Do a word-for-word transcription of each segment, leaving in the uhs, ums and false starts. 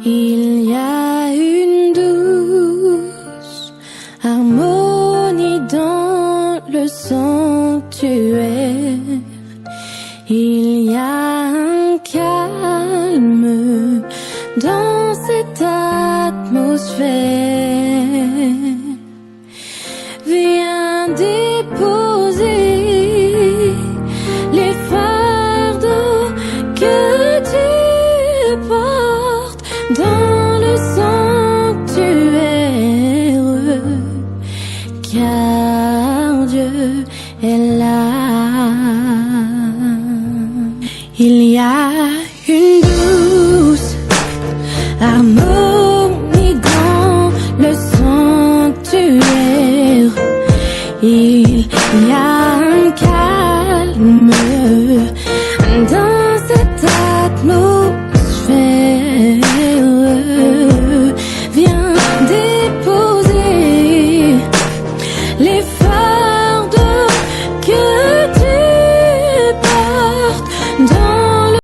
Il y a une douce harmonie dans le sanctuaire. Il y a un calme dans cette atmosphère. Viens déposer les fardeaux que tu portes dans le sanctuaire, car Dieu est là. Il y a une douce harmonie dans le sanctuaire. Il y a un calme dans cette atmosphère. Viens déposer les fardeaux que tu portes dans le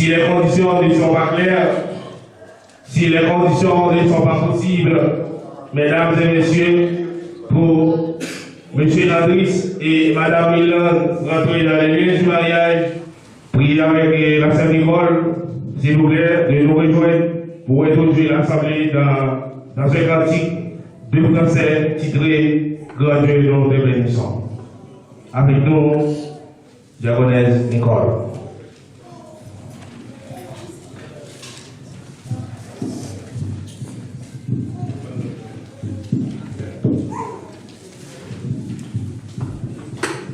Si les conditions ne sont pas claires, si les conditions ne sont pas possibles, mesdames et messieurs, pour monsieur Landris et madame Milande rentrer dans les lieux du mariage, priez avec, euh, la sœur Nicole, s'il vous plaît, de nous rejoindre pour introduire l'assemblée dans, dans un cantique de français titré Grand Dieu, nous te bénissons. Avec nous, Diaconesse Nicole.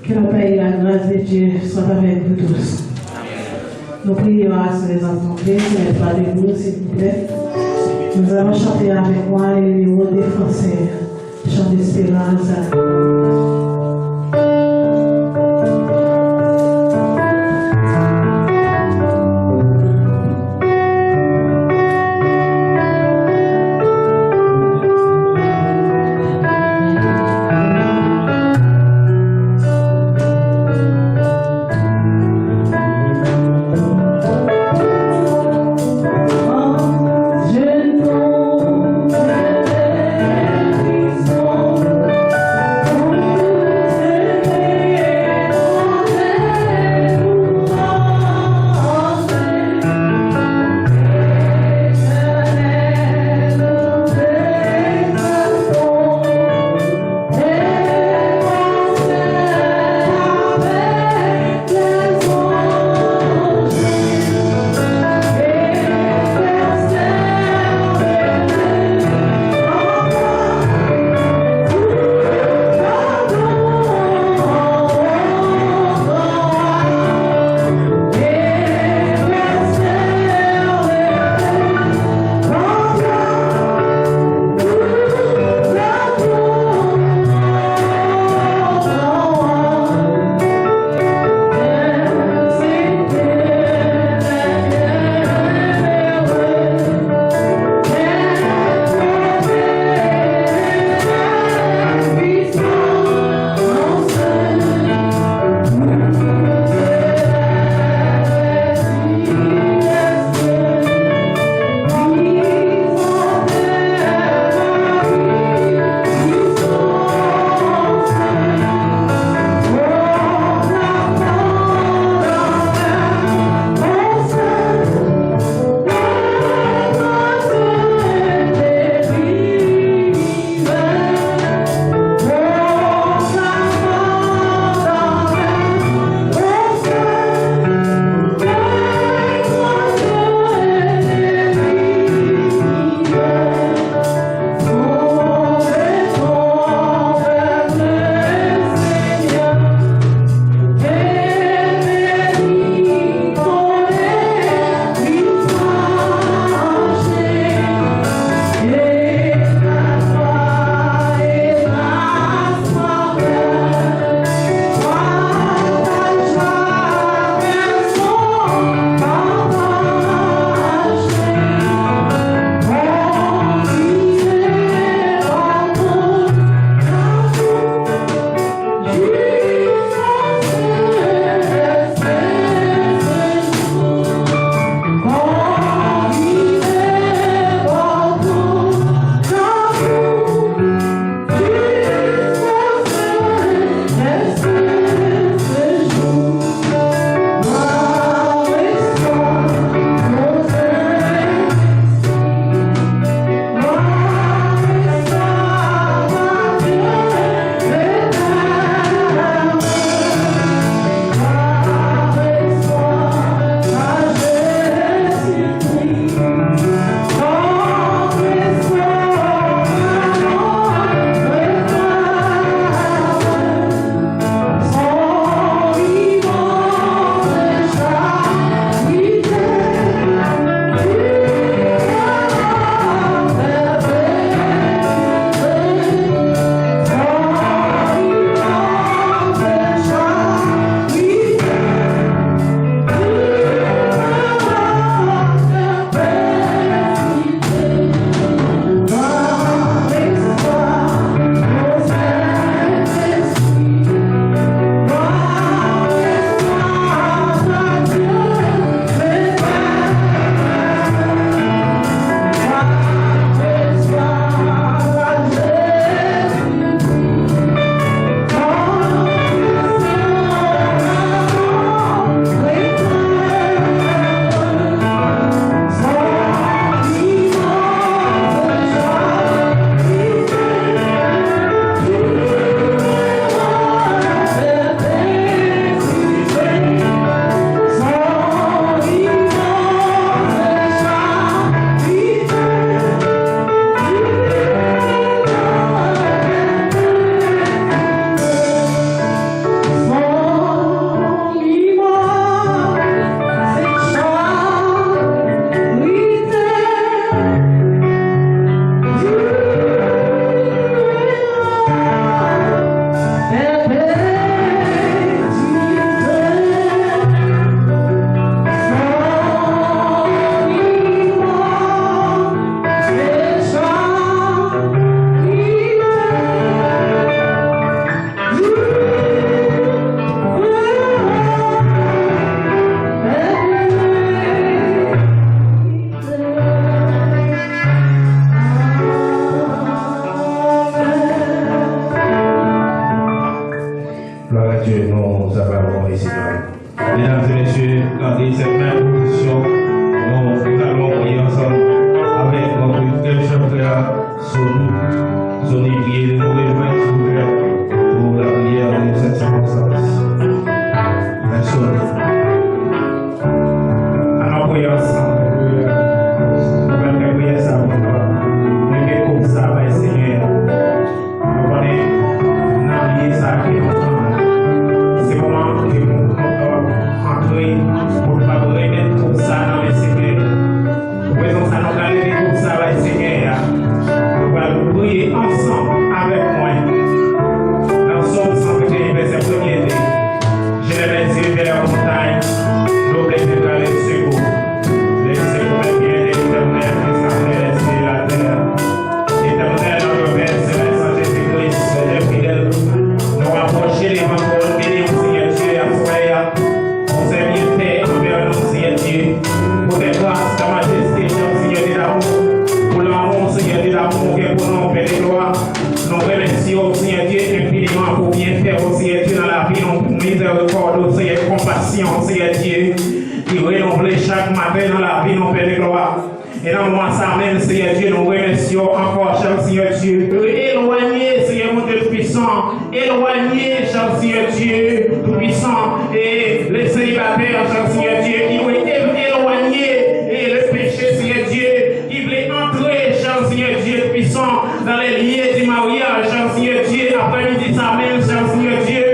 Que la paix et la grâce de Dieu soient avec vous tous. Nous prions à ce instant T, si vous êtes pas debout, s'il vous plaît. Nous allons chanter avec moi le numéro deux français. Chant d'espérance. Mesdames et messieurs, gardez cette même position. Nous allons prier ensemble avec notre très cher frère Sony, Sony Pierre, de nous rejoindre, s'il vous plaît, pour la prière de cette circonstance. Frère Sony. An nou priye ansanm. Nou pral fè priyè sa pou nou. Leve koup sa bay Senyè a. Nou konnen nan lye sa ke nou pran, se moman ke nou, nou antre pou nou kapab remèt koup sa nan men Senyè. Pou rezon sa, nou pral leve koup sa bay Senyè a. Nou pral priye ansanm avèk mwen. Nan Sòm san trannteyen, vèsè premye, di, Je lève les yeux vers la montagne, d'où me viendra le secours. Le secours me vient de l'Éternel qui a fait les cieux et la terre. Etènèl, nan non Pè Selès, Jezi Kris, Seyè fidèl, nou apwoche devan twòn beni w, Senyè Dye, aswè a, pou sa w fè anvè nou, Senyè Dye, pou tèt gras, ta majeste, Senyè Dye damou, pou lanmou, Senyè Dye damou, ou gen pou nou, Pè de glwa. Nou remèsye w, Senyè Dye, enfiniman pou byenfè w, Senyè Dye, nan lavi nou, pou mizèrikòd ou, Senyè, konpasyon, Senyè Dye, ki renouvle chak maten nan lavi nou, Pè de glwa. E nan moman sa menm, Senyè Dye, nou remèsye w ankò, chè Senyè Dye. Elwanye, Senyè Bondye Toupisan, elwanye, chè Senyè Dye Toupisan, e le selibatè, chè Senyè Dye, ki vle elwanye, e le peche, Senyè Dye, ki vle antre, chè Senyè Dye Toupisan, dans les lieux du mariage, chè Senyè Dye, aprèmidi sa menm, chè Senyè Dye,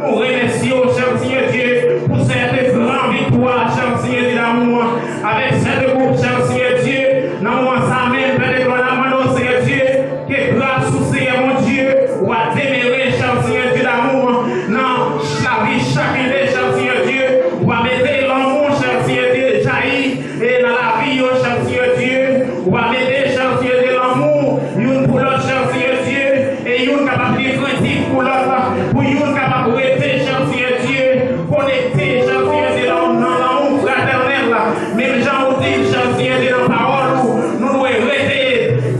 nou remèsye w, chè Senyè Dye, pou sète gran viktwa, chè Senyè Dye damou, avèk sète gwoup, chè Senyè Dye, nan moman sa menm, Pè de glwa, n ap mande w, Senyè Dye, ke gras ou, Senyè Bondye, w a demere, chè Senyè Dye damou, nan lavi chakende, chè Senyè Dye, w a mete lanmou, chè Senyè Dye, jayi, e nan lavi yo, chè Senyè Dye, w a mete, chè Senyè Dye, lanmou youn pou lòt, chè Senyè Dye, e youn kapab gen krentif pou lòt, pou youn kapab rete, chè Senyè Dye, konekte, chè Senyè Dye, nan, nan lanmou fratènèl, menm jan ou di, chè Senyè Dye, nan pawòl ou, nou dwe rete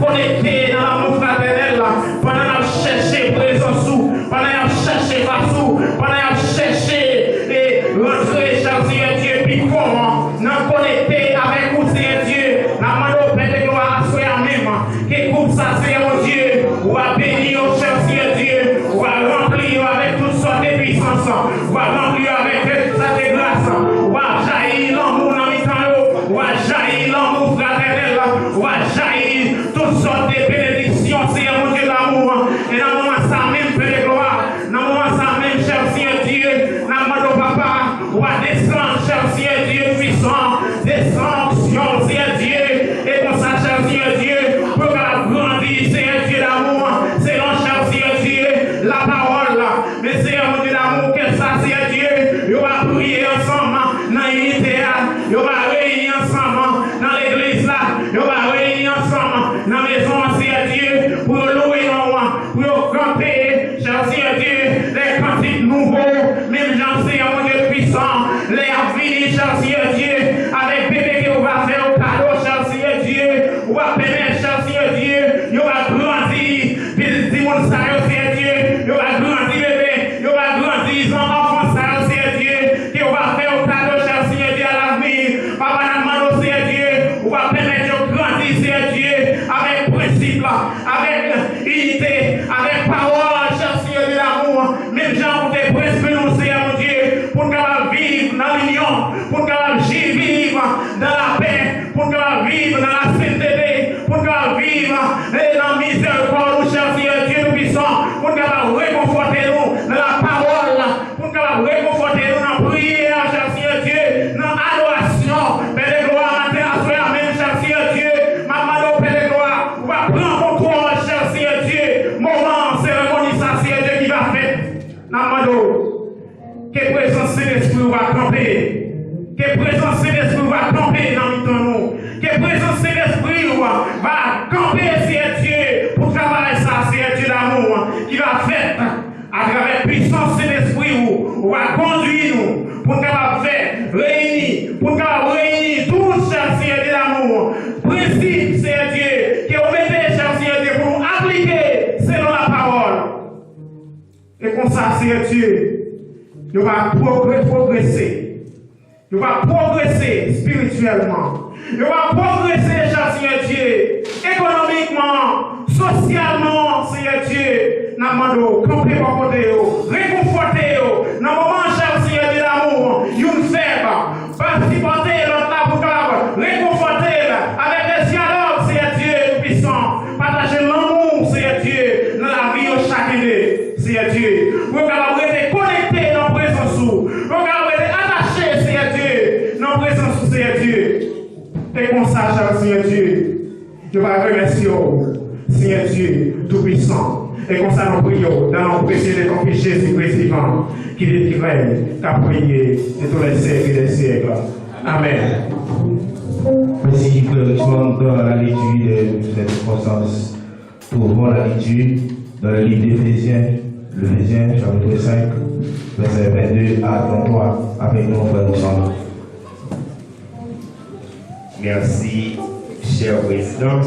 konekte nan lanmou fratènèl, pandan n ap chèche prezans ou, pandan n ap chèche fas ou, pandan n ap chèche, e, rantre, chè Senyè Dye, pi fon, nan konekte avèk ou, Senyè Dye. N ap mande w, Pè de glwa, aswè a menm, ke gwoup sa, Senyè Bondye, w a beni yo, chè Senyè Dye, w a ranpli yo avèk tout sòt de pwisans, w a ranpli yo avèk tout sòt de gras, w a jayi lanmou nan mitan yo, w a jayi lanmou fratènèl, w a jayi tout sòt de benediksyon, Senyè Bondye damou. E nan moman sa menm, Pè de glwa, nan moman sa menm, chè Senyè Dye, n ap mande w, Papa, w a desann, chè Senyè Dye pwisan, desann onksyon, Senyè Dye, e konsa, chè Senyè Dye, pou yo kapab grandi, Senyè Dye damou, selon, chè Senyè Dye, lapawòl la. Men, Senyè Bondye damou, ke sa, Senyè Dye, yo va priye ansanm nan inite a, yo va reyini ansanm nan legliz la, yo va reyini ansanm nan mezon an, Senyè Dye, pou yo louwe non w, pou yo kanpe, chè Senyè Dye, de kantik nouvo, menm jan, Senyè Bondye pwisan, lè y ap vini, chè Senyè Dye, avèk bebe ke ou va fè yo kado, chè Senyè Dye, ou va pèmèt, chè Senyè Dye, yo va grandi, pitit timoun sa yo, Senyè Dye, yo va grandi bebe, yo va grandi zanfan sa yo, Senyè Dye, ke ou va fè yo kado, chè Senyè Dye, alavni. Papa, n ap mande w, Senyè Dye, ou va pèmèt yo grandi, Senyè Dye, avèk prensip, avèk inite, avèk pawòl, chè Senyè Dye damou, menm jan ou te prenspe nou, Senyè Bondye, pou n kapab viv nan linyon, pou n kapab ji-, viv nan lapè, pou n kapab viv nan lasentete, pou n kapab viv, e, nan mizèrikòd ou, chè Senyè Dye Toupisan, pou n kapab rekonfòte nou nan lapawòl, pou n kapab rekonfòte nou nan priyè, chè Senyè Dye, nan adorasyon, Pè de glwa, maten aswè a menm, chè Senyè Dye, m ap mande w, Pè de glwa, ou va pran kontwòl, chè Senyè Dye, moman seremoni sa, Senyè Dye, ki va fèt. N ap mande w, ke prezans Sentespri w va kanpe. Ke prezans Sentespri w va kanpe nan mitan nou. Ke prezans Sentespri w va kanpe, Senyè Dye, pou travay sa, Senyè Dye damou, ki va fèt atravè pwisans Sentespri w. Ou va kondui nou pou n kapab fè reyini, pou n kapab reyini tout, chè Senyè Dye damou, prensip, Senyè Dye, ke ou mete, chè Senyè Dye, pou nou aplike selon lapawòl. E konsa, Senyè Dye, Yo pa pwogre-, pwogrese. Yo pa pwogrese espirityèlman. Yo pa pwogrese, chè Senyè Dye, ekonomikman, sosyalman, Senyè Dye. N ap mande w, kanpe bò kote yo, rekonfòte yo. Nan moman, chè Senyè Dye damou, youn fèb, pa sipòte lòt la pou kapab rekonfòte l avèk de dyalòg, Senyè Dye Toupisan. Pataje lanmou, Senyè Dye, nan lavi yo chak ane, Senyè Dye. Pou yo kapab rete konekte nan prezans ou. Pou yo kapab rete atache, Senyè Dye, nan prezans ou, Senyè Dye. E konsa, chè Senyè Dye, yo va remèsye w, Senyè Dye Toupisan. E konsa nou priye w nan non presye de ton Fis Jezi Kris vivan, ki viv, ki règne, k ap règne de tous les siècles des siècles. Amèn. Merci, frère Richmond, dans la lecture de cette circonstance. Trouvons la lecture dans le livre d'Éphésiens, l'Éphésiens, chapitre cinq, verset vingt-deux à trente-trois. Avec nous, frère Richmond. Merci, cher président.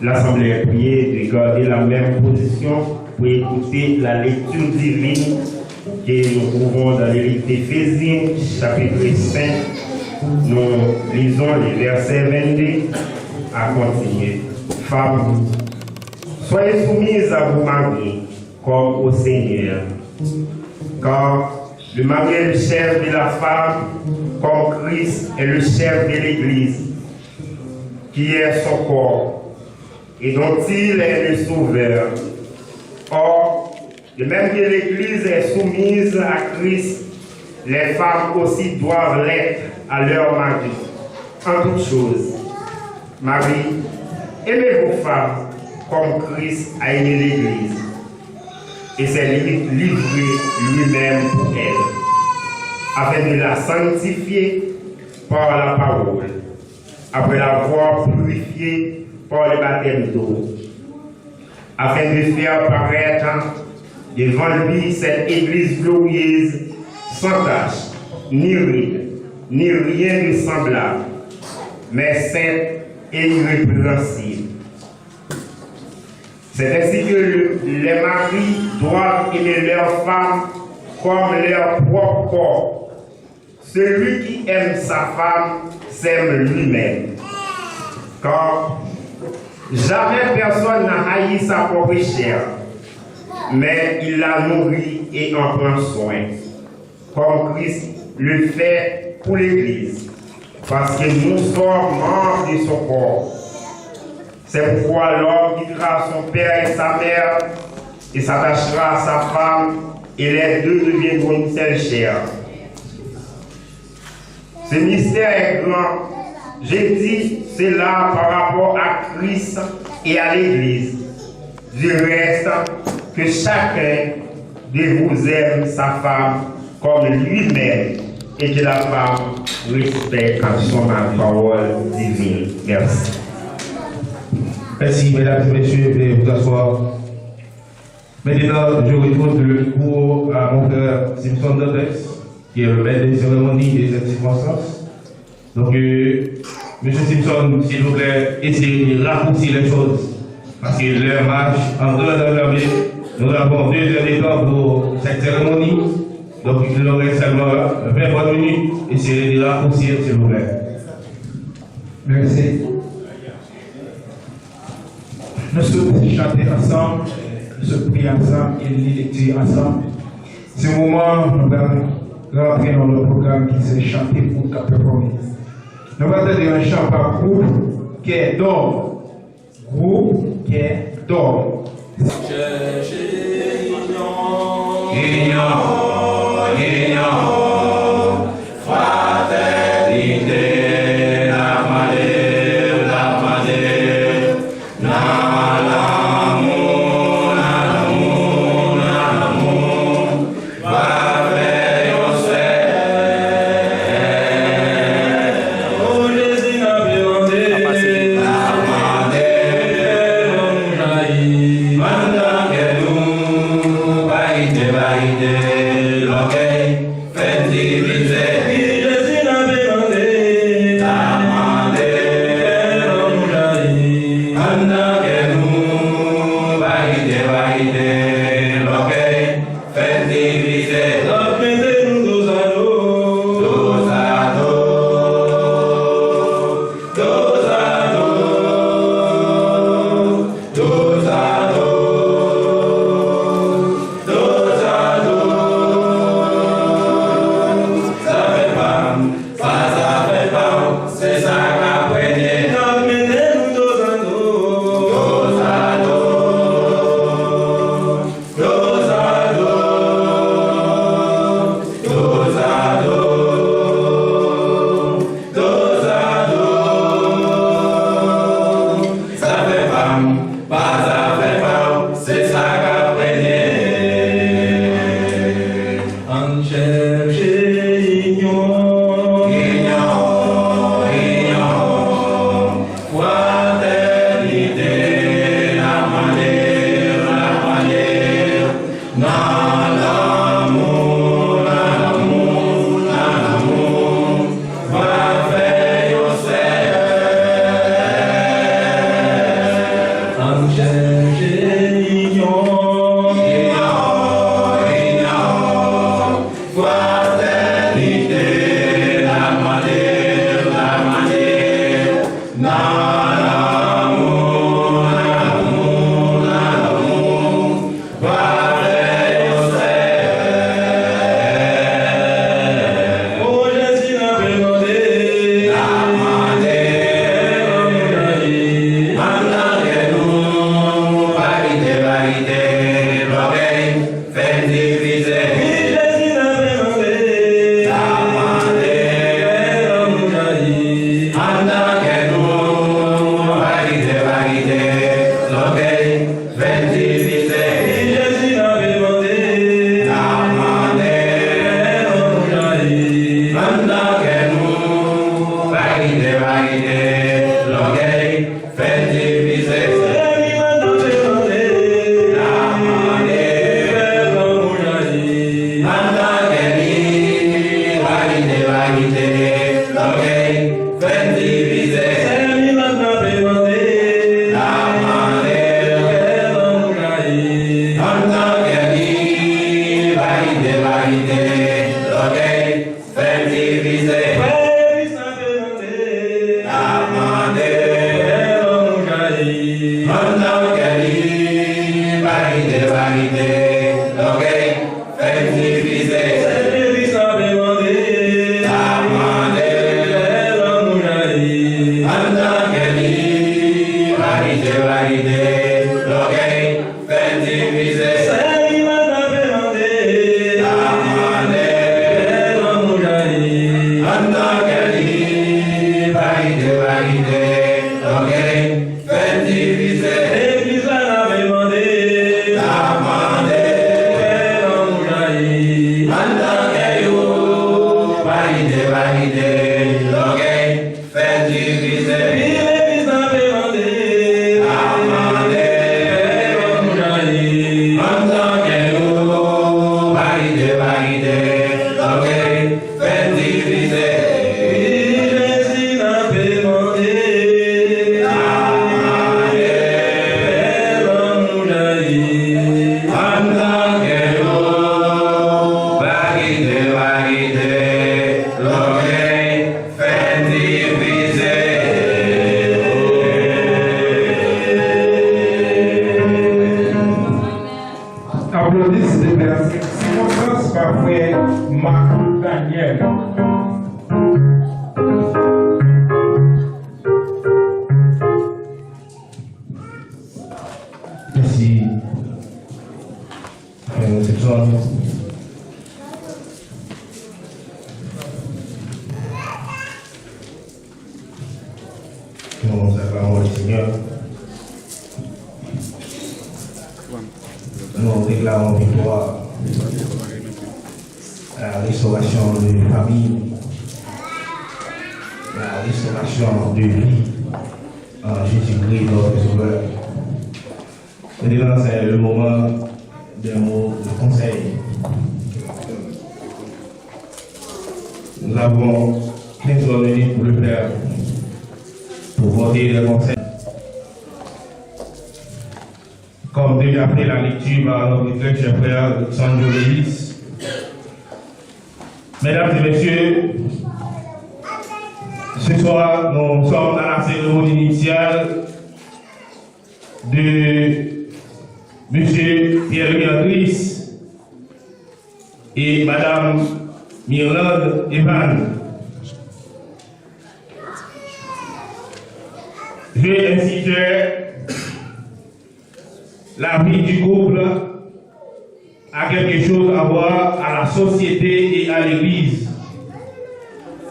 L'Assemblée est priée de garder la même position pour écouter la lecture divine que nous trouvons dans le livre d'Éphésiens, chapitre cinq. Nous lisons les versets vingt-deux à continuer. Femmes, soyez soumises à vos maris comme au Seigneur. Car le mari est le chef de la femme, comme Christ est le chef de l'Église, qui est son corps, et dont il est le sauveur. Or, de même que l'Église est soumise à Christ, les femmes aussi doivent l'être à leur mari en toutes choses. Maris, aimez vos femmes comme Christ a aimé l'Église et s'est li-, livré lui-même pour elle, afin de la sanctifier par la parole, après l'avoir purifiée par le baptême d'eau, afin de faire paraître devant lui cette église glorieuse, sans tache, ni ride, ni rien de semblable, mais sainte et irrépréhensible. C'est ainsi que le, les maris doivent aimer leurs femmes comme leur propre corps. Celui qui aime sa femme s'aime lui-même. Car jamais personne n'a haï sa propre chair, mais il la nourrit et en prend soin, comme Christ le fait pour l'Église, parce que nous sommes membres de son corps. C'est pourquoi l'homme quittera son père et sa mère et s'attachera à sa femme, et les deux deviendront une seule chair. Ce mystère est grand. Je dis cela par rapport à Christ et à l'Église. Du reste, que chacun de vous aime sa femme comme lui-même, et que la femme respecte son mari. Parole divine. Merci. Merci, mesdames et messieurs, veuillez vous asseoir. Maintenant, je retourne le micro à mon frère Simpson Dantès, qui est le maître de cérémonie de cette circonstance. Donc, euh, Monsieur Simpson, s'il vous plaît, essayez de raccourcir les choses. Parce que l'heure marche, en grande enjambée, nous avons deux heures de temps pour cette cérémonie. Donc, il nous reste seulement vingt bonnes minutes. Essayez de raccourcir, s'il vous plaît. Merci. Nou sot chante ansanm, nou sot priye ansanm e li lekti ansanm. Se moman nou pral rantre nan lòt pwogram ki se chante gwoup k ap pèfòme. Nou pral tande yon chan pa gwoup Kè Dò. Gwoup Kè Dò. Chèche inyon, inyon, fratènite, n ap mande, n ap mande, nan lanmou, nan lanmou, nan lanmou, va fè yon sèl. O Jezi, n ap mande, n ap mande, kè nou jayi. Anndan kè nou, pa kite, pa kite lògèy fè n divize. Wi, Jezi, n ap mande, n ap mande, kè nou jayi. Anndan kè nou, pa kite, pa kite lògèy fè n divize. Fè n divize. Wi, Jezi, n ape mande. Fè lanmou jayi anndan kè nou. Pa kite, pa kite lògèy fè n divize. Aplodi, silvouplè, sikonstans pa frè Marc Daniel. Mèsi. Frè Jefferson. Nou aklamé le Seigneur. Nous réclamons victoire à la restauration de famille, la restauration de vie en Jésus-Christ, notre Sauveur. Maintenant, c'est le moment des mots de conseil. Nous avons quinze minutes pour le faire, pour porter des conseils. Comme déjà fait la lecture par notre très cher frère Sandro Lévis, mesdames et messieurs, ce soir, nous sommes à la cérémonie nuptiale de Monsieur Pierre-Louis Andris et Madame Mirlande Evans. Je vais instituer la vie du couple a quelque chose à voir à la société et à l'Église.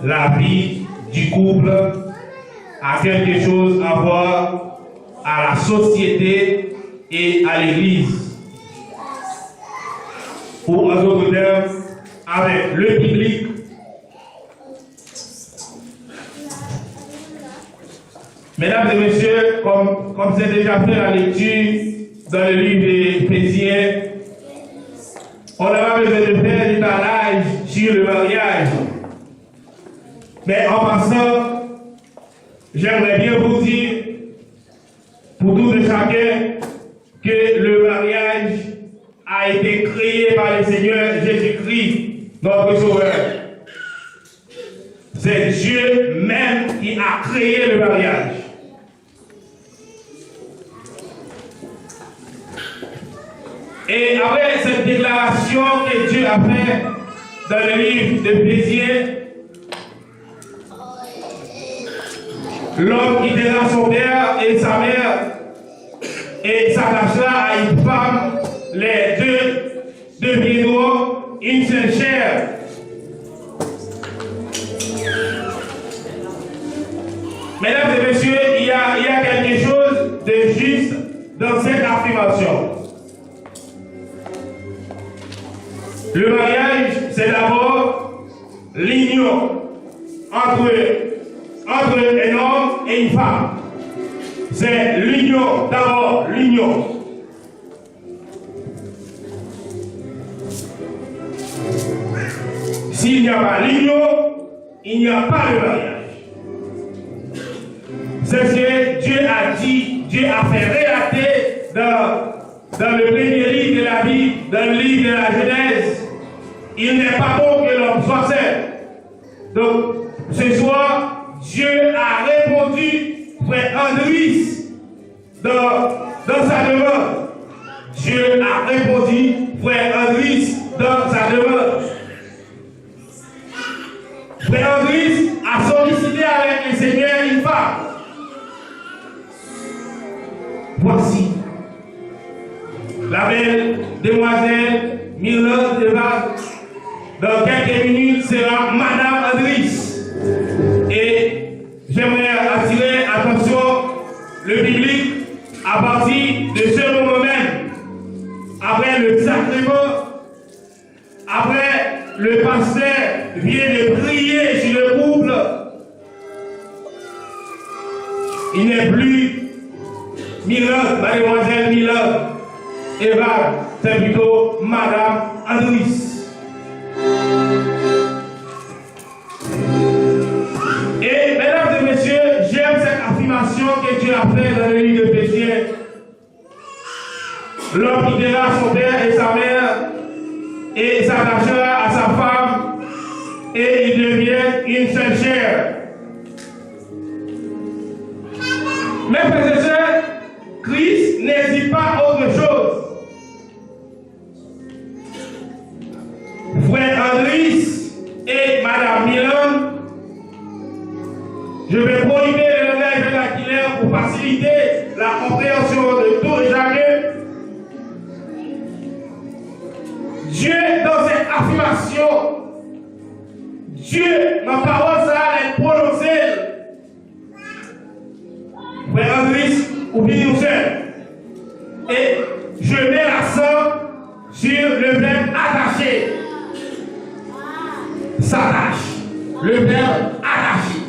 La vie du couple a quelque chose à voir à la société et à l'Église. Ou en d'autres termes, avec le public. Mesdames et messieurs, comme, comme c'est déjà fait la lecture dans le livre d'Éphésiens, on n'a pas besoin de faire d'étalage sur le mariage. Mais en passant, j'aimerais bien vous dire, pour tout et chacun, que le mariage a été créé par le Seigneur Jésus-Christ, notre Sauveur. C'est Dieu même qui a créé le mariage. Et après cette déclaration que Dieu a faite dans le livre d'Éphésiens, l'homme quittera son père et sa mère et s'attachera à une femme, les deux deviendront une seule chair. Mesdames et messieurs, il y a, il y a quelque chose de juste dans cette affirmation. Le mariage, c'est d'abord l'union entre, entre un homme et une femme. C'est l'union, d'abord l'union. S'il n'y a pas l'union, il n'y a pas le mariage. C'est ce que Dieu a dit, Dieu a fait relater dans, dans le premier livre de la Bible, dans le livre de la Genèse. Il n'est pas bon que l'homme soit seul. Donc, ce soir, Dieu a répondu, frère Andris, dans, dans sa demande. Dieu a répondu, frère Andris, dans sa demande. Frère Andris a sollicité avec le Seigneur une femme. Voici la belle demoiselle Mirlande Evans, dans quelques minutes, sera Madame Andris. Et j'aimerais attirer attention le public à partir de ce moment même, après le sacrement, après le pasteur vient de prier sur le couple, il n'est plus Mirlande, mademoiselle Mirlande Evans, c'est plutôt Madame Andris. Quittera son père et sa mère et s'attachera à sa femme, et ils deviennent une seule chair. Mes frères et sœurs, Christ ne dit pas autre chose. Frère Andris et Madame Milan, je vais prohiber le langage vernaculaire pour faciliter la compréhension de tout et chacun. Dieu, dans cette affirmation, Dieu, nan pawòl sa a, lè l pwononse l, Frè Andris, ou vini yon sèl. Et je mets l'accent sur le verbe attaché. S'attache. Le verbe attaché.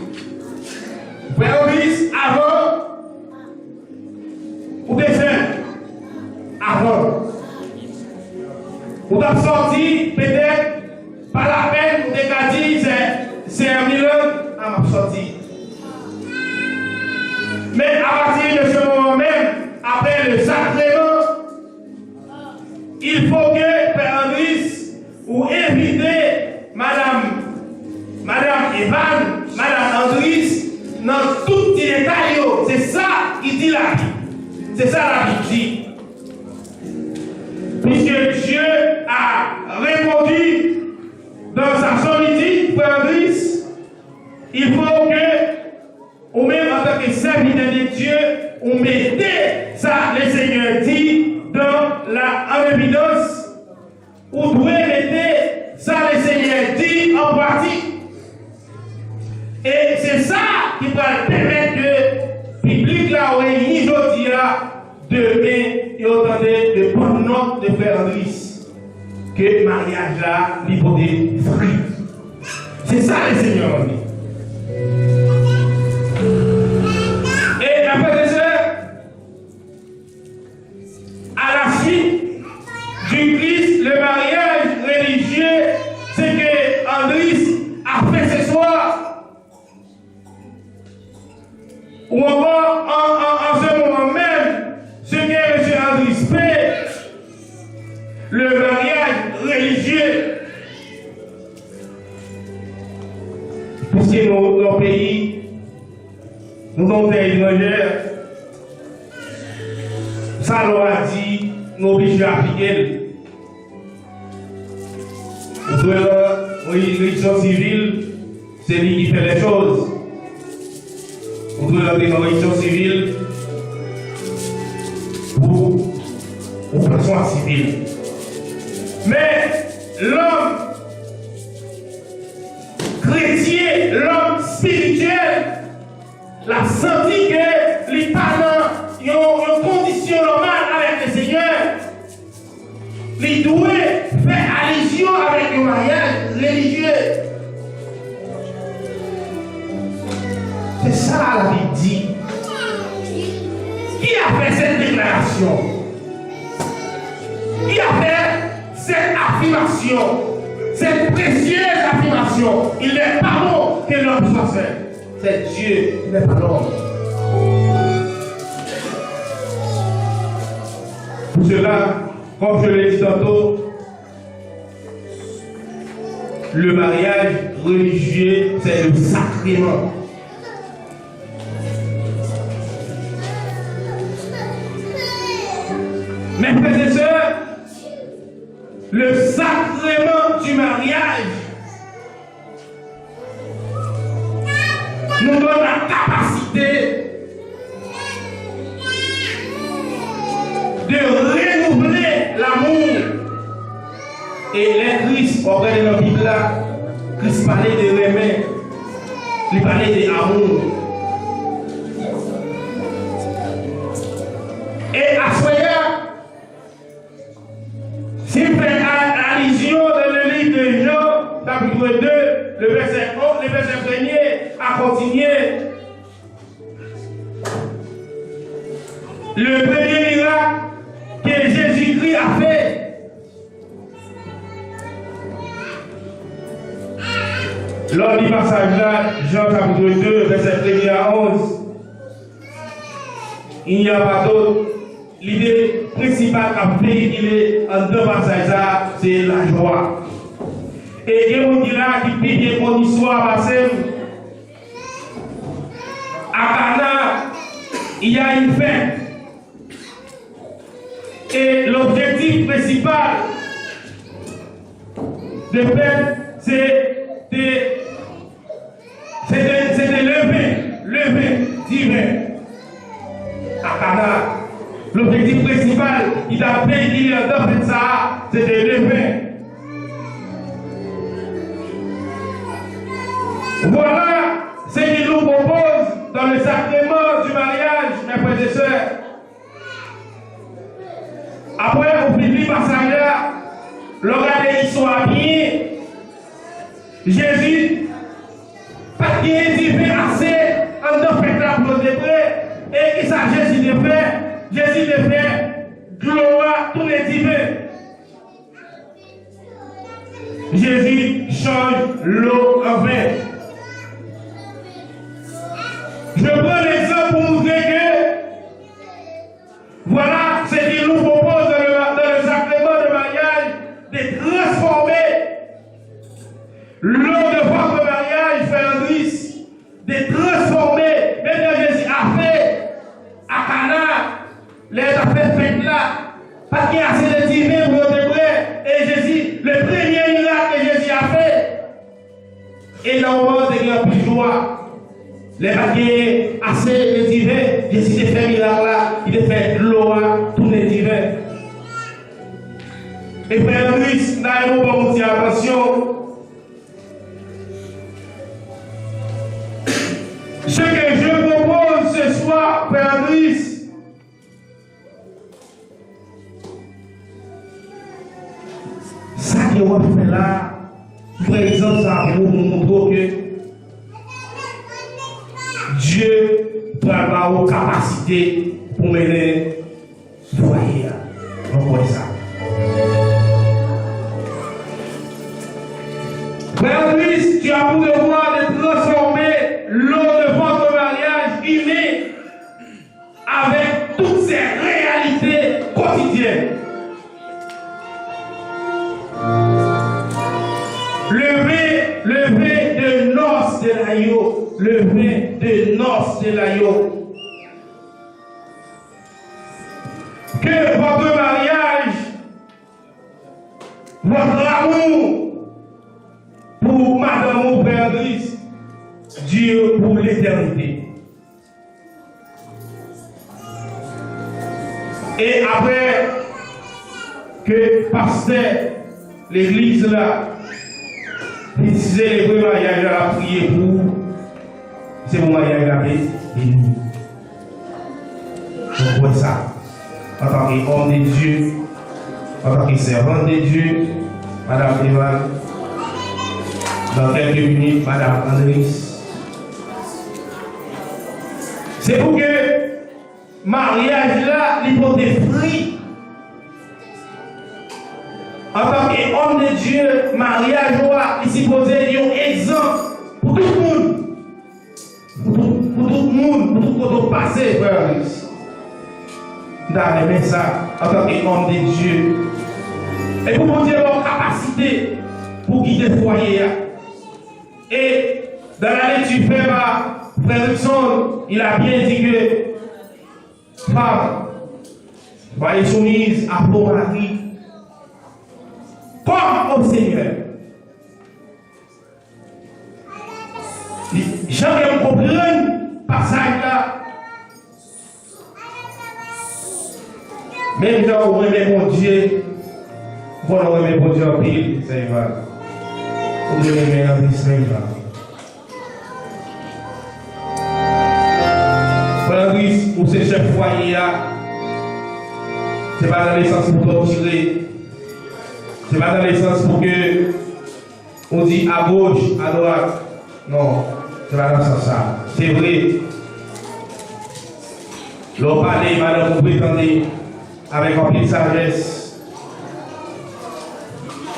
Frè Andris, avan, ou te sèl. Avan. Ou t ap sòti, petèt, pa lapèn, ou te ka di, sè, sè Milan, a, m ap sòti. Men apati de se moman menm, apre le sakreman, il faut que Pè Andris ou envite Madam, Madam Evan, Madam Andris, nan tout ti detay yo. Se sa ki di Labib. Se sa Labib di. Puisque Dieu a répondu dans sa solitude, frère Andris, il faut que ou menm, antanke sèvitè de Dieu, ou mete sa le Seigneur dit dans la, en évidence. Ou dwe mete sa le Seigneur dit en pratique. E se sa ki pral pèmèt ke piblik la reyini jodi a, demen yo tande de bòn nòt de frè Andris, ke maryaj la li pote fwi. Se sa le Seigneur mande. E apre de sa, à la suite du Christ, le mariage religieux, c'est que Andris a fait ce soir. Ou encore en, en, en ce moment même, ce que monsieur Andris fait, le mariage religieux. Puisque nou, nou peyi, nou nan yon tè etranjè, sa lwa di, nou oblije aplike l. Ou dwe nan yon irisdiksyon sivil, se li ki fè lè choz. Ou dwe rantre nan irisdiksyon sivil pou ou pran swen sivil. Men, lòm kretyen, lòm espirityèl, l ap santi ke li pa nan yon, yon kondisyon nòmal avèk le Senyè. Li dwe fè alizyon avèk yon maryaj relijye. Se sa Labib di. Qui a fait cette déclaration? Qui a fait cette affirmation? Cette précieuse affirmation. Il n'est pas bon que l'homme soit seul. C'est Dieu, il n'est pas l'homme. Pour cela, comme je l'ai dit tantôt, le mariage religieux, c'est le sacrement. Mes frères et sœurs, le sacrement du mariage nous donne la capacité de renouveler l'amour. E lè Kris, w ap gade nan Bib la, Kris pale de renmen, li pale de amou. E aswè a, si m fè a-, alizyon dans le livre de Jean, chapitre deux, le verset onze, le verset premier a continué. Le premier miracle que Jésus-Christ a fait. Lè w li pasaj la, Jean chapitre deux, verset premier à onze. Il n'y a pas d'autre Lide prensipal k ap veyikile anndan pasaj sa a, se lajwa. E gen moun ki la ki pi byen konn istwa pase m. A Kana, il y a une fête. E lobjektif prensipal de fèt, se te, se te, se te leve, leve diven. A Kana, lobjektif prensipal ki t ap veyikile anndan fèt sa a, se te leve. Voilà ce qu'il nous propose dans le sacrement du mariage, mes frères et sœurs. Apre ou fin li pasaj la, lè w gade istwa a byen, Jezi pa t genyen diven ase anndan fèt la pou yo te bwè. E kisa Jezi te fè? Jezi te fè dlo a tounen diven. Jezi chanj dlo an ven. Je prends l'exemple pour montrer que voilà ce qu'il nous propose dans le, dans le sacrement de mariage, de transformer l'eau de votre mariage, frère Andris, de transformer, menm jan Jezi a fè a Kana, lè yo t ap fè fèt la, pa t gen ase de diven pou yo te bwè, e Jezi, le premye mirak ke Jezi a fè, e nan moman an te gen anpil jwa. Lè pa t gen ase de diven, Jezi te fè mirak la, li te fè dlo a tounen diven. E frè Andris, m ta renmen w ban m yon ti atansyon. Ce que je propose ce soir, frè Andris, sa ke w ap fè la, m pran egzanp sa a pou w, pou m montre w ke Dye pral ba w kapasite pou mennen fwaye a. Nou kwè sa. Frère Andris, tu as pour devoir de transformer l'eau de votre mariage humain avec toutes ses réalités quotidiennes. Le vin, le vin de noces de l'agneau, le vin de noces de l'agneau. Que votre mariage, votre amour pour madame ou frère Andris dure pour l'éternité. E apre ke pastè legliz la fin selebre maryaj la, l ap priye pou ou, se pou maryaj la beni. Nou kwè sa. Antanke òm de Dye, antanke sèvant de Dye, Madam Evan, dans quelques minutes, Madam Andris. Se pou ke maryaj la, li pote fri. Antanke òm de Dye, maryaj ou a, li sipoze yon egzanp pou tout moun. Pou tout, pou tout moun, pou tout kote w pase, frè Andris. M ta renmen sa, antanke òm de Dye. E pou Bondye ba w kapasite pou gide fwaye a. Et dans la lecture faite par frère Luckson, il a bien dit que femme, soyez soumise à vos maris comme au Seigneur. Jan ke m konprann pasaj la, menm jan ou renmen Bondye, ou konnen ou renmen Bondye anpil, sè Evan. Ou dwe renmen l anpil, sè Evan. Frè Andris, ou se chèf fwaye a. Se pa nan lesans pou tòtire. Se pa nan lesans pou ke ou di agoch, adwat. Non, se pa nan sans sa. Se vre. Lè w pale, madanm ou dwe tande avèk anpil sajès,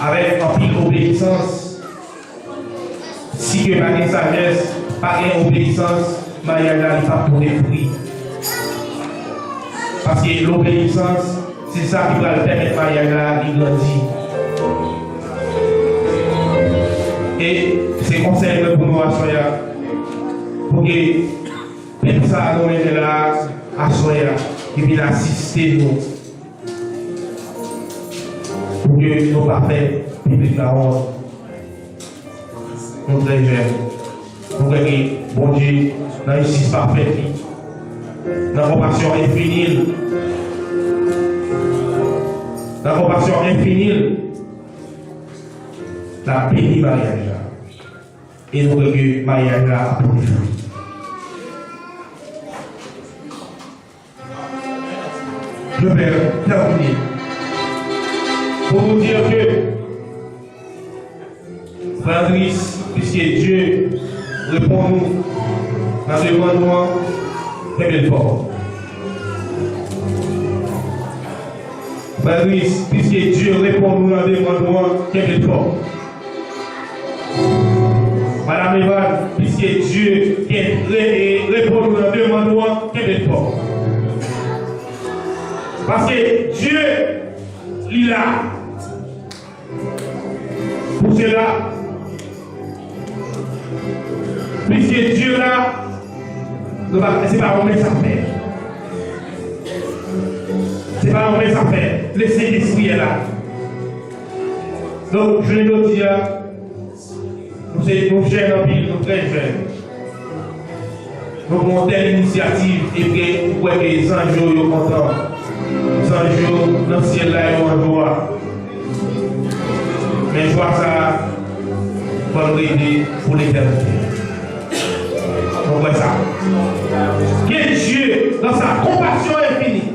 avèk anpil obeyisans. Si ke pa gen sajès, pa gen obeyisans, maryaj la li p ap pote fwi. Paske lobeyisans, se sa ki pral pèmèt maryaj la li grandi. E se konsèy mwen pou nou aswè a. Pou ke pèp sa a nou renmen la aswè a, ki vin asiste nou. Pou ke nou pa fè piblik la wont. Nou trè jèn. Nou kwè ke Bondye, nan jistis pafè li, nan konpasyon enfini l, nan konpasyon enfini l, l ap beni maryaj la. E nou kwè ke maryaj la ap pote fwi. Je vais terminer pour vous dire que, frè Andris, piske Dye reponn nou nan demann nou an, kenbe l fò. Frè Andris, piske Dye reponn nou nan demann nou an, kenbe l fò. Madanm Evan, piske Dye gen re- e reponn nou nan demann nou an, kenbe fò. Paske Dye, li la. Pou sela, piske Dye la, nou pa, se pa yon mens afè. Se pa yon mens afè. Le Sentespri la. Donk, jounen jodi a, nou se, nou jèn anpil, nou trè jèn. Nou pran yon tèl inisyativ, epi ou kwè ke zanj yo, yo kontan. Zanj yo nan syèl la, yo an jwa. Men jwa sa a, fò l rete pou letènite. Nou kwè sa. Que Dieu, dans sa compassion infinie,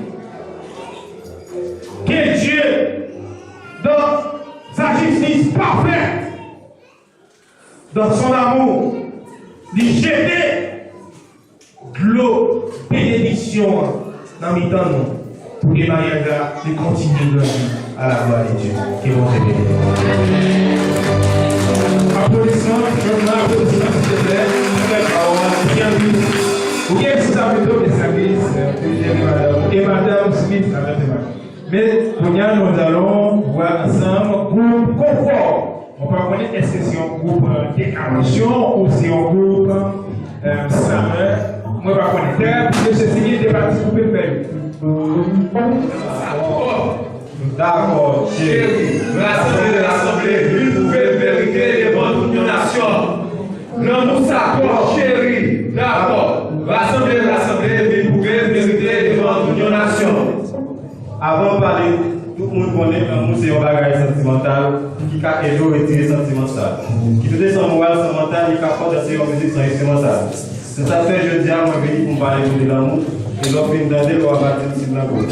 que Dieu, dans sa justice parfaite, dans son amour, li jete dlo benediksyon an nan mitan nou, pou ke maryaj la li kontinye grandi à la gloire de Dieu. Ke Bondye beni nou. Aplodisman, jèn nan, aplodisman, silvouplè. Pou bèl pawòl, byen di. Ou gen sou sa pito, mesye Andris, e madanm Smith, avèk eman. Men, kounye a, nous allons voir ensemble groupe Confort. Mwen pa konnen èske se yon gwoup, euh, dekawasyon ou se yon gwoup, euh, summer. Mwen pa konnen. Tè, mesye, si gen de pati koupe fèy. Dakò, cheri. Rasanble, rasanble, vin pwouve verite devan tout yon nasyon. Lanmou sa twòp, cheri. Dakò. Rasanble, rasanble, vin pwouve verite devan tout yon nasyon. Avan m pale, tout moun konnen lanmou se yon bagay santimantal ki ka ede w retire santiman sa. Ki tou de san moral, san mantal, li ka fò dan se yon mizik san enstrimantal. Se sa k fè jodi a mwen vini pou m pale nou de lanmou, e lè w fin tande l, w a va di m si m nan gou.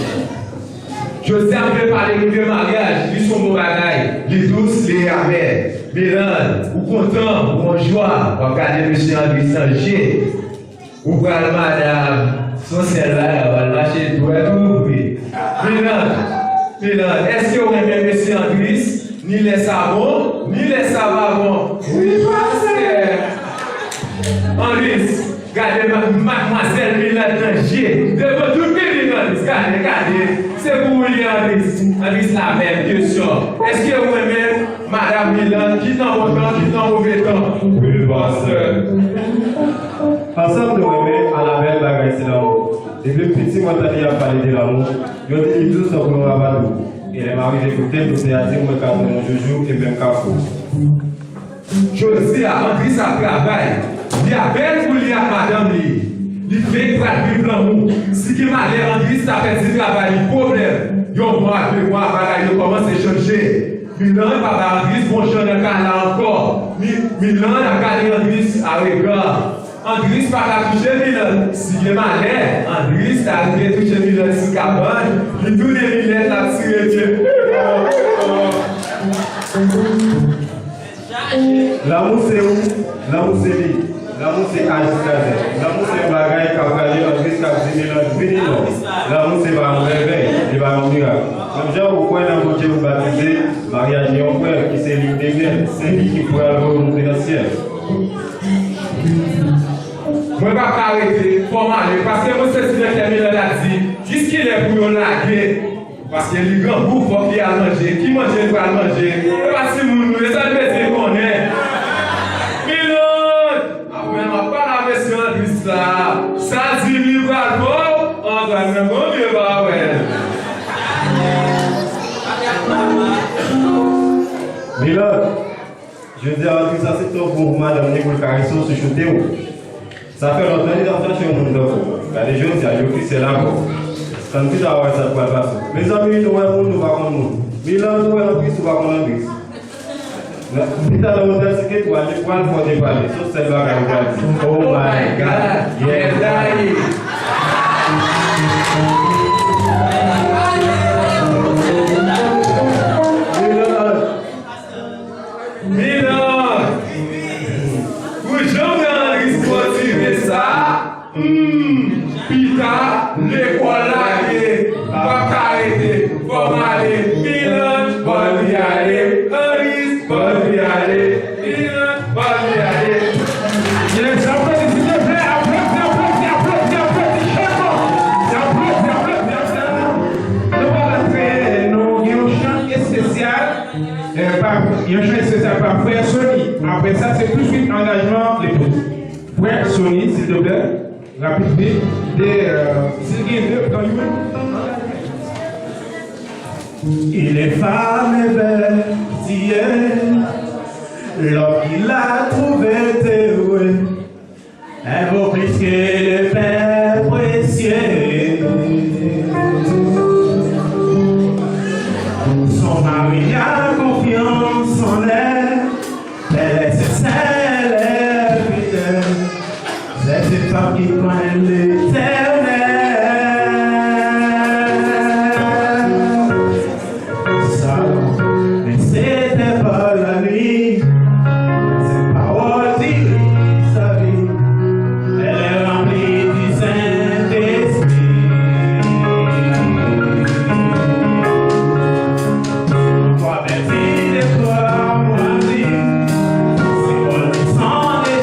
Jodi a m vle pale nou de maryaj, li se yon bon bagay, li dous, li amè. Milan, ou kontan, ou an jwa, w ap gade mesye Andris nan je. Ou pral madanm, se yon sèl bagay, w pral mache dwèt ouvri. Milan, Milan, èske w renmen mesye Andris? Ni lè sa bon, ni lè sa pa bon. Wi, pastè. Andris, gade ma- madmwazèl Milan nan je. Devan tout piblik, Andris, gade, gade. Se pou ou li ye, Andris. Andris, la menm kesyon. Èske w renmen madanm Milan, kit nan bon tan, kit nan move tan? Wi, pastè. Ansanm nou renmen a la bèl bagay se lanmou. Depi m piti mwen tande y ap pale de lanmou, yo di li dous tankou yon rapadou. E lè m arive koute l, doktè a di m mwen ka tounen yon joujou e menm kafou. Jodi a, Andris ap travay. Li a bèl pou li ak madanm li. Li fenk pral viv lanmou. Si gen malè, Andris ta pèdi travay li, pwoblèm. Yon mwa, de mwa, bagay yo kòmanse chanje. Milan pa bay Andris bon jan nan kay la ankò. Mi- Milan ap gade Andris a rega. Andris pa ka touche Milan. Si gen malè, Andris ta rive touche Milan sou kabann, li tounen linèt, l ap tire pye. Lanmou se ou, lanmou se li. Lanmou se A jiska Z. Lanmou se yon bagay k ap rale Andris k ap di Milan vini non. Lanmou se pa yon rèvèy, li pa yon mirak. Menm jan ou kwè nan Bondye ou batize, maryaj li yon prèv ki se lin de myèl, se li ki pral voye w moute nan syèl. Mwen p ap ka rete, fò m ale, paske mwen sezi nan kè Milan ap di, Jiskilè pou yo lage? Paske li grangou, fòk li al manje. Ki manje li pral manje? E pa timoun nou ye, sa l bezwen konnen. Milan, apre m ap pale avè sè Andris la. Sa di m li pral fè w, Antoine nan gon vye pa wè l. Milan, jodi a, Andris asepte w pou madanm li pou l karese w, chouchoute w. Sa fè lontan li t ap chache yon moun tankou w. Gade jodi a, li ofisyèl avè w. Tann pita w a wè sa k pral pase. Mezanmi, nou wè moun, nou pa konn moun. Milan, nou wè Andris, nou pa konn Andris. Pita nan otèl Siketwa, li pral fò depale. Se yon sèl bagay ou pral di. Oh my God! Yes, daddy! Milan! Milan! Pou jan w wè Andris motive sa, hmm, pita, lekòl lage, m p ap ka rete, fò m ale, Milan, ban li ale, Andris, ban li ale, Milan, ban li ale. Yes, aplodi, silvouplè, aplodi, aplodi, aplodi, aplodi, chèf. Aplodi, aplodi, aplodi. Nou pral antre, nou gen yon chan espesyal. Eh, pa, yon chan espesyal pa frè Sony. Apre sa, se touswit angajman lepouz. Frè Sony, silvouplè, rapid, vit, de, euh, si l gen de, pran youn. Il est femme et belle, si elle, l'homme qu'il a trouvé est heureux. Elle vaut plus que le pain précieux. Son mari a confiance en elle. Elle est sincère, elle est fidèle. C'est une femme qui craint l'Éternel. Salomon, mais c'était pas la nuit. Ses paroles dirigent sa vie. Elle est remplie du Saint-Esprit. Son proverbe dit de toi, mon ami, ses paroles sont des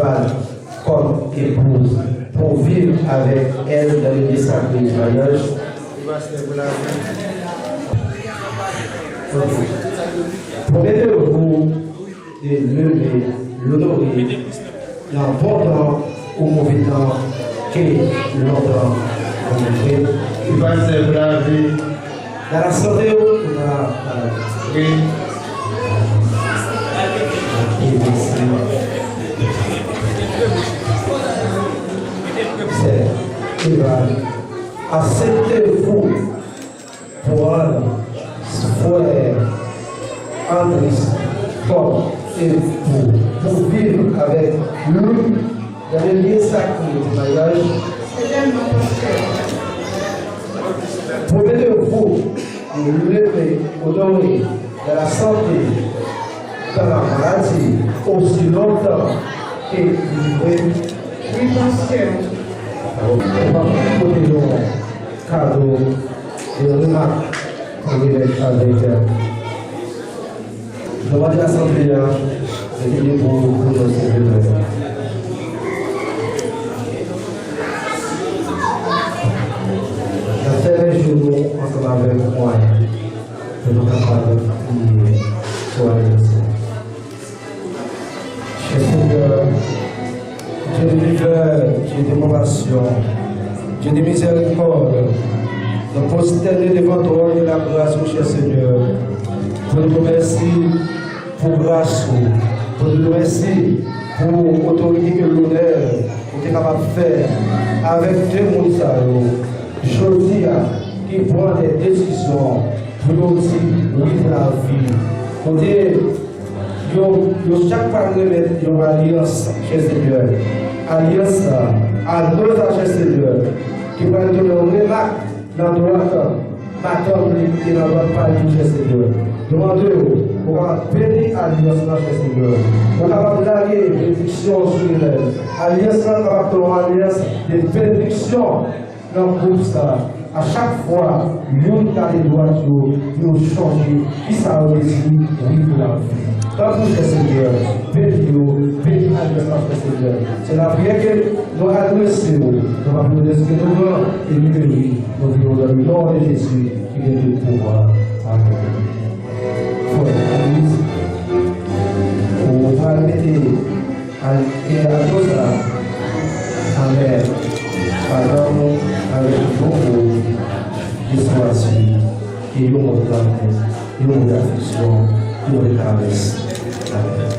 Kòm epouz pou viv avèk èl nan linye sakre di maryaj. Pwomete w de leve, lonore nan bon tan ou move tan ke lontan ou move. Ki pa sèvi lavi. Nan lasante ou, ou nan wi. Ok, mèsi. Sè Evan, aksepte pou pran frè Andris kòm epouz pou viv avèk li nan linye sakre di maryaj. Sètènman, pastè. Pwomete w de leve, onore nan lasante, dans la maladie, osi lontan ke li vle. Wi, pastè. Ou p ap pote yon kado de remak pou remèt avèk nou mande lasante a, mete debout pou nou, silvouplè. N ap fèmen je nou ansanm avèk mwen pou nou kapab priye pou alyans la. Chè Senyè, Dieu de vigueur, Dieu de compassion, Dieu de miséricorde, nou pwostène devan twòn gras ou, chè Senyè, pou nou di w mèsi pou gras ou, pou nou di w mèsi pou otorite e lonè ou te kapab fè avèk de moun sa yo. Jodi a, ki pran de desizyon pou yo di wi pou lavi. Kote yo, yo chak pral remèt yon alyans, chè Senyè. Alyans la, a nos a, chè Senyè, ki pral tounen yon remak nan dwat madanm li ki te nan dwat pa li tou, chè Senyè. Nou mande w pou w kapab beni alyans lan, chè Senyè. Ou kapab lage benediksyon sou li menm. Alyans lan kapab tounen yon alyans de benediksyon nan gwoup sa a. A chak fwa youn gade dwat yo, yo chonje kisa yo te di wi pou lavi. Tanpri, chè Senyè, beni yo, beni alyans la, chè Senyè. Se lapriyè ke nou adrese w, nou pa pou nou deske nou gran e nou meri, nou priye w dans le nom de Jésus ki gen tout pouvwa. Amèn. Frè Moïse, ou pral mete Al-, e akoz sa, amèn, madanm ou avèk yon bon mo de swati e yon mo de lanmou, yon mo de afeksyon, yon mo de karès. Amèn.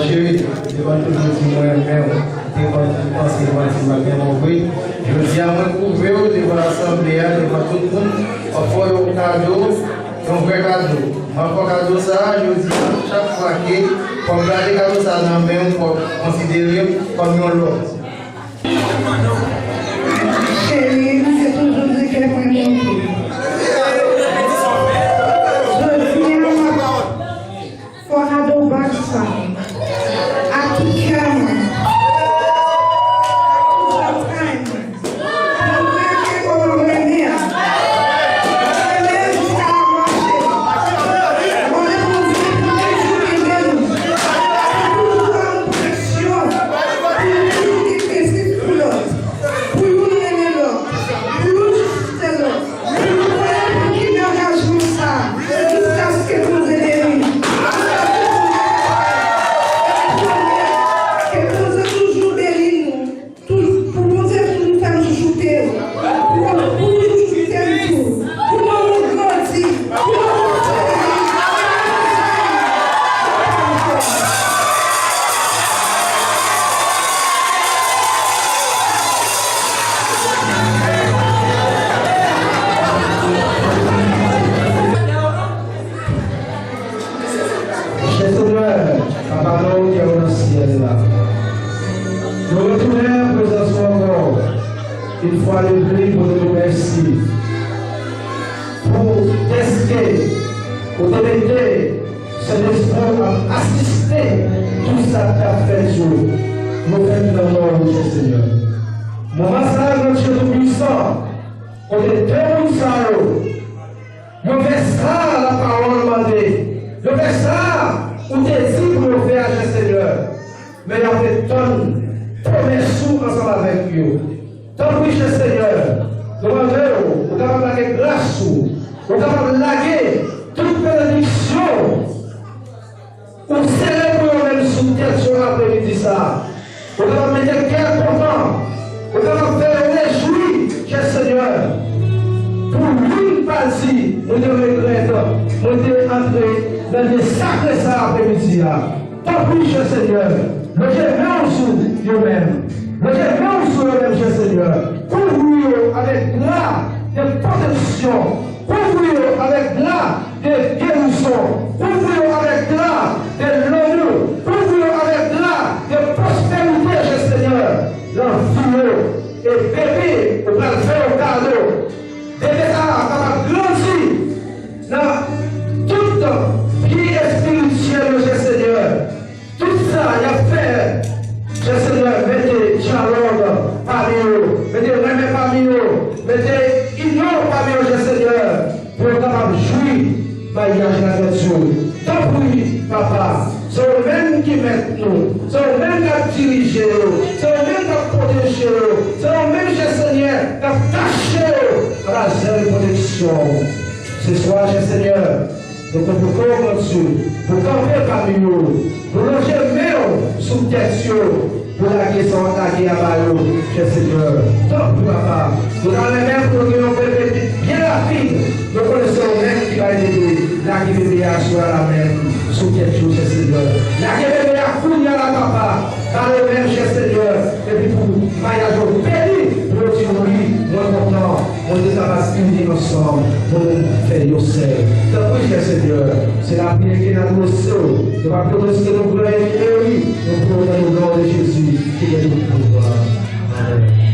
Cheri, devan tout moun di mwen renmen w, devan tout panse mwen di mwen renmen w vre. Jodi a, mwen pwouve w devan lasanble a, devan tout moun, w ap fè yon kado, yon vrè kado. Mwen ap fè kado sa a, jodi a, chak fwa ke w ap gade kado sa a nan men w, w ap konsidere m kòm yon lòt. Cheri, m te toujou di ke mwen renmen w. Jodi a, m ap fè w kado bag sa a. Ak tout kè mwen. Ak tout zantray mwen. Mwen renmen kòman w renmen an. Mwen renmen jiska la mò. Mwen renmen pou toujou kenbe nou. Pou toujou ban nou pwoteksyon. Pou nou toujou gen prensip pou lòt. Pou youn renmen lòt. Pou youn sipòte lòt. Pou nou pa pran ki angajman sa a. Jiskaske Bondye beni. Ke Bondye toujou beni nou. Tou-, pou Bondye toujou fè nou chouchoute. Pou nou toujou chouchoute nou tou. Pou nou grandi. Pou nou grandi. Chè Senyè, Papa nou ki nan syèl la, nou retounen an prezans ou ankò, yon fwa de plis pou nou di w mèsi pou dèske ou te mete Sentespri w ap asiste tout sa k ap fèt yo. Nou fèt nan non ou, Chè Senyè. Moman sa a, Gran Dye Toupisan, kote de moun sa yo, yo fè sa lapawòl mande, yo fè sa ou te di pou yo fè a, chè Senyè, men y ap ret tann pwomès ou ansanm avèk yo. Tanpri, chè Senyè, nou mande w, ou kapab lage gras ou, ou kapab lage tout benediksyon ou sere pou yo menm sou tèt yo apremidi sa a. Ou kapab mete kè kontan, ou kapab fè yo rejwi, chè Senyè. Pou youn pa di, mwen te regrèt, mwen te antre nan lye sakre sa a apremidi a. Tanpri, chè Senyè, loje men w sou yo menm. Loje men w sou yo menm, chè Senyè. Kouvri yo avèk dra de pwoteksyon. Kouvri yo avèk dra de gerizon. Kouvri yo avèk dra de lanmou. Kouvri yo avèk dra de pwosperite, chè Senyè, nan vi yo. E bebe, ou pral fè yo kado. Bebe sa a kapab grandi nan tout vi espirityèl yo, chè Senyè. Tout sa y ap fè, chè Senyè, mete dyalòg pami yo, mete renmen pami yo, mete inyon pami yo, chè Senyè, pou yo kapab jwi maryaj la, Gran Dye. Tanpri, Papa, se ou menm ki mèt nou, se ou menm k ap dirije yo, se ou menm k ap pwoteje yo, se ou menm, chè Senyè, k ap kache yo anba zèl pwoteksyon w. Se swa, chè Senyè, nou konvoke w, Gran Dye, pou kanpe pami yo, pou lonje men w sou tèt yo, pou lage sa w ap lage a ba yo, chè Senyè. Tanpri, Papa, nou ta renmen pou nou gen yon bebe byen rapid. Nou konnen se ou menm ki bay bebe. Lage bebe a aswè a la menm sou tèt yo, chè Senyè. Lage bebe a kounye a la, Papa. Ba yo menm, chè Senyè. Epi pou maryaj yo beni, pou yo di wi, mwen kontan. Mwen te kapab ini ansanm pou nou fè yon sèl. Tanpri, chè Senyè, se lapriyè ke n adrese w. Nou pa adrese nou gran ennmi, men wi, nou priye nan non de Jezi ki gen tout pouvwa. Amèn.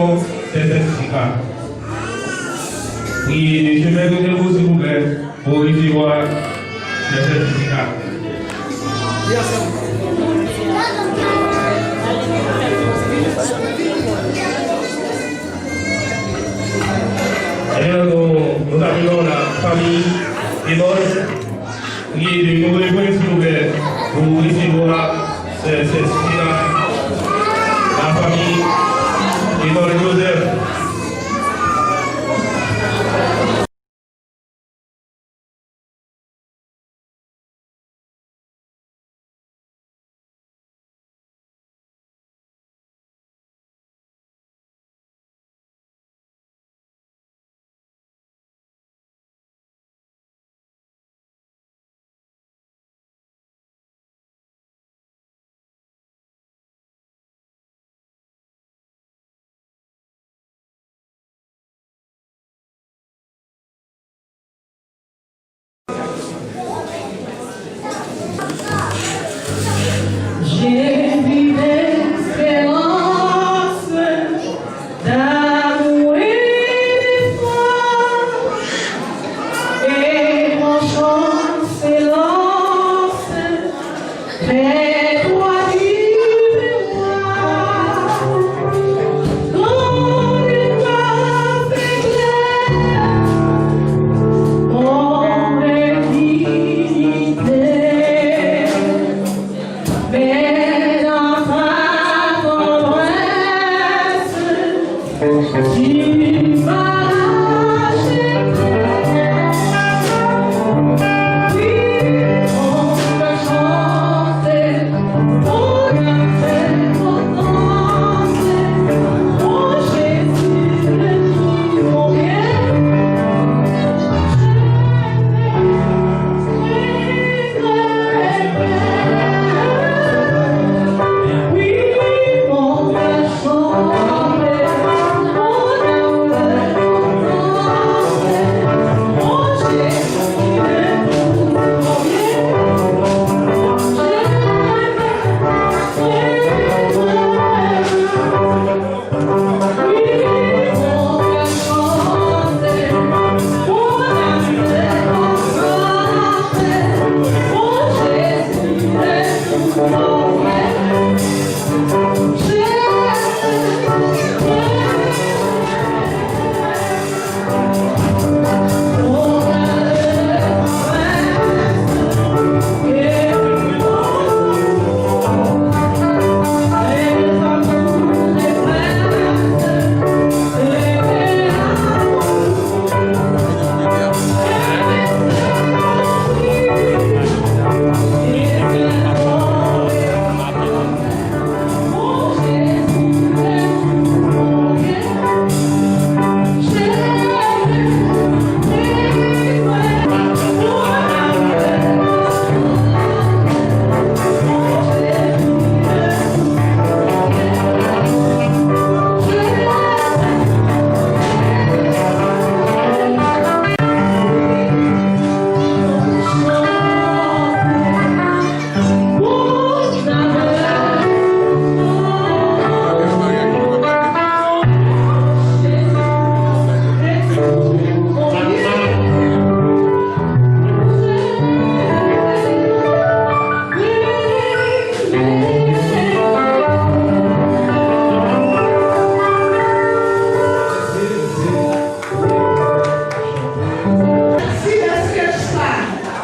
Sè Sèstika. Priye de chemen de debout, silvouplè, pou resevwa sè Sèstika. Ebyen, nou, nou saluons la famille Emmanuel. Priye de nou reprann, silvouplè, pou resevwa sè, sè Sina, la famille Emmanuel Joseph. J'ai vu des séances d'amour et d'espoir, et mon chant s'élance. Fais-toi du miroir, ton éclat s'éclaire, ombre et dignité, mais dans ta tendresse, Si lè skèch sa,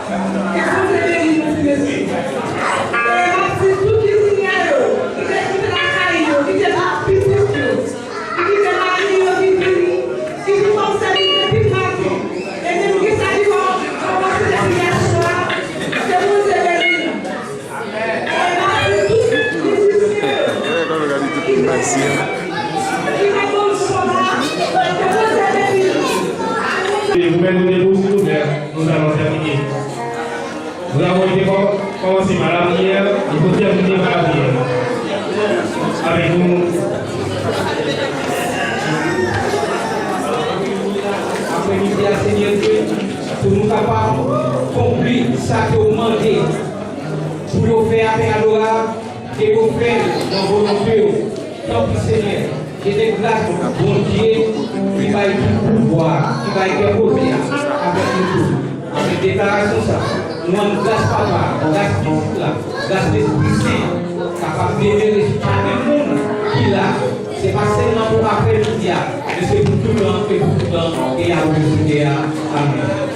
ke Bondye beni nou, ti mesye. E m ap di tout ki sinyal yo, ki te kite lakay yo, ki te pitit yo, ki kite mari yo, ki vini, ki di fòm sèvis depi maten. Ebyen, nou gen sa ki fò, kòmanse depi yè swa, ke Bondye beni nou. Vous mettez debout, s'il vous plaît. Nous allons terminer. Nous avons été com-, commencé par la prière, il faut terminer par la prière. Avec nous. Aprè midi a, Senyè Dye, pou nou kapab konpli sa ke w mande pou yo fè apèl adorab e yo fè l nan volonte w. Tanpri, Senyè, Jete gras Bondye ki bay tout pouvwa, ki bay kè poze a, avèk nou tout. Avèk deklarasyon sa, nou mande gras Papa, gras Pitit la, gras Lespri Sen, kapab libere chak moun ki la. Se pa sèlman pou aprè midi a, men se pou toutan e pou toutan e a rezoute a. Amèn.